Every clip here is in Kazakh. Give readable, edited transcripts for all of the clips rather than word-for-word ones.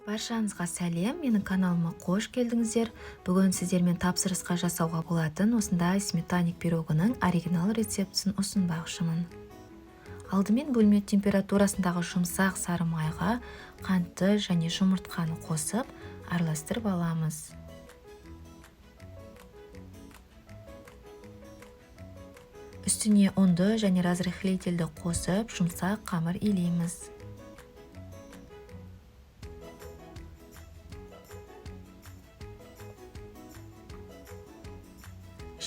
Баршаңызға сәлем, менің каналыма қош келдіңіздер. Бүгін сіздермен тапсырысқа жасауға болатын осындай сметанник пирогының оригинал рецептісін ұсынбақшымын. Алдымен бөлме температурасындағы жұмсақ сары майға қантты және жұмыртқаны қосып, араластырып аламыз. Үстіне ұнды және разрыхлительді қосып, жұмсақ қамыр илейміз.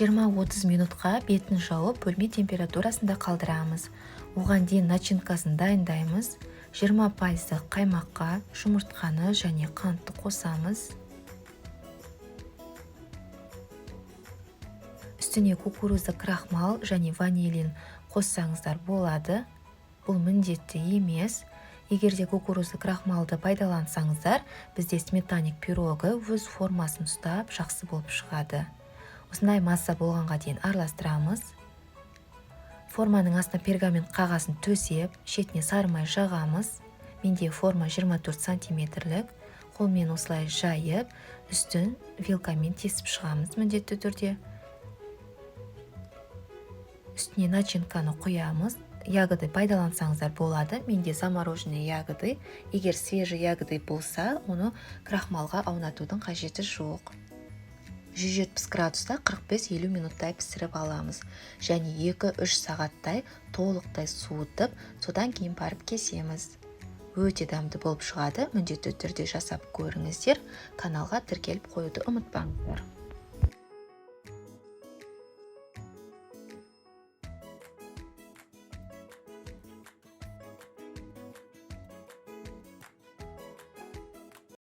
20-30 минутқа бетін жауып, бөлме температурасында қалдырамыз. Оған дейін начинкасын дайындаймыз. 20% қаймаққа жұмыртқаны және қантты қосамыз. Үстіне кукурузды крахмал және ванилин қоссаңыздар болады. Бұл міндетті емес. Егер де кукурузды крахмалды пайдалансаңыздар, бізде сметанник пирогы өз формасын ұстап, жақсы болып шығады. Осындай масса болғанға дейін араластырамыз. Форманың астына пергамент қағазын төсеп, шетіне сары май жағамыз. Менде форма 24 сантиметрлік. Қолмен осылай жайып, үстін вилкамен тесіп шығамыз міндетті түрде. Үстіне начинканы құямыз. Ягоды пайдалансаңыздар болады. Менде замороженный ягоды. Егер свежий ягоды болса, оны крахмалға аунатудың қажеті жоқ. 170 градуста 45-50 минуттай пісіріп аламыз және 2-3 сағаттай толықтай суытып, содан кейін барып кесеміз. Өте дәмді болып шығады, міндетті түрде жасап көріңіздер. Каналға тіркеліп қоюды ұмытпаңыздар.